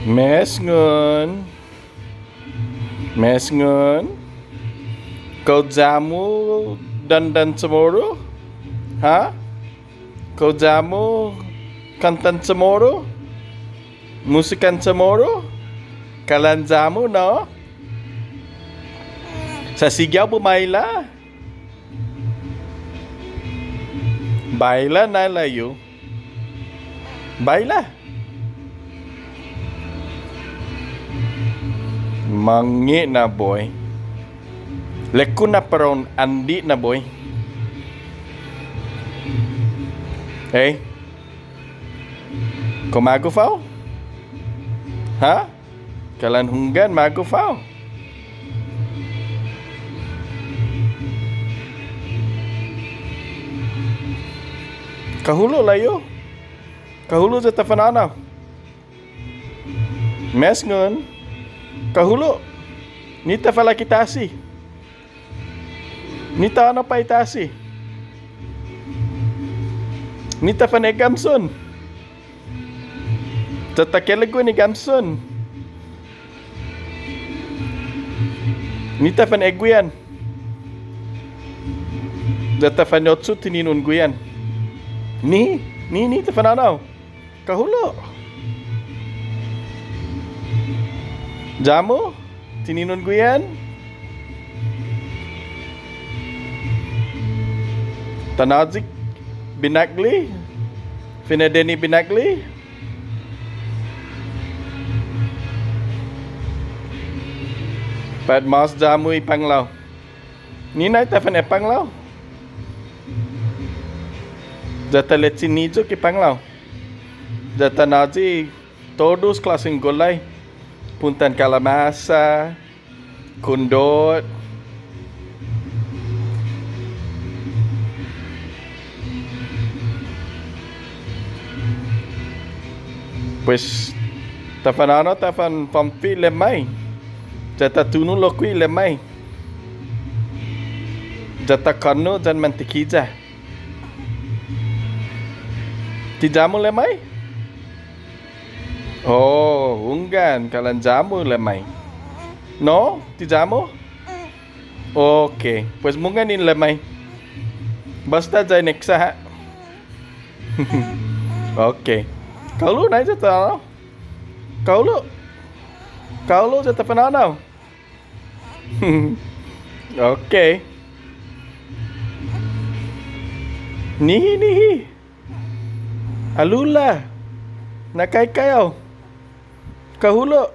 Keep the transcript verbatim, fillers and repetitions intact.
Mesngun. Mesngun. Kao ya-mu dandan Chamoru? Ha? Kao ya-mu kåntan Chamoru? Musikan Chamoru? Kalan ya-mu, no? Sa' sigi hao bumaila. Baila nai layu. Baila. Månnge' na bihu. Ilek-ku na para un andi' na bihu. Hey. Kao magof hao? Ha? Kalan hunggan, magof hao? Kahulo' layu. Kahulo' ya ta fanånao. Mesngun. Kahulo'. Ni ta falak i tasi. Ni ta hånao pa' i tasi. Ni ta fan e'gamson. Ya ta kelaguen i gamson. Ni ta fan e'guihan. Ya ta fan ocho tininon guihan. Ni, ni, ni ta fanånao. Kahulo'. Ya-mu, tininon guihan. Ta na'yi binakle, fine'nana binakle. Pat mås ya-mu i panglao. Ni nai ta fan e'panglao. Ya ta lechon niyok i panglao. Ya ta na'yi todos klåsen gulai. Puntan kalamasa, kondot. Pues, ta fanånao, ta fanfamfe' lemmai. Ya ta tungo' lokkue' lemmai. Ya ta kånno' yan mantikilla. Ti ya-mu lemmai? Oh, hunggan, kalan ya-mu lemmai. No? Ti ya-mu? Okay, pues mungnga ni lemmai. Basta ya ineksa ha'. Okay. Kahulo' nai ya ta, kahulo'. Kahulo' ya ta fanånao. Okay. Nihi, nihi. Alula. Na kaikai hao. Kahulo'.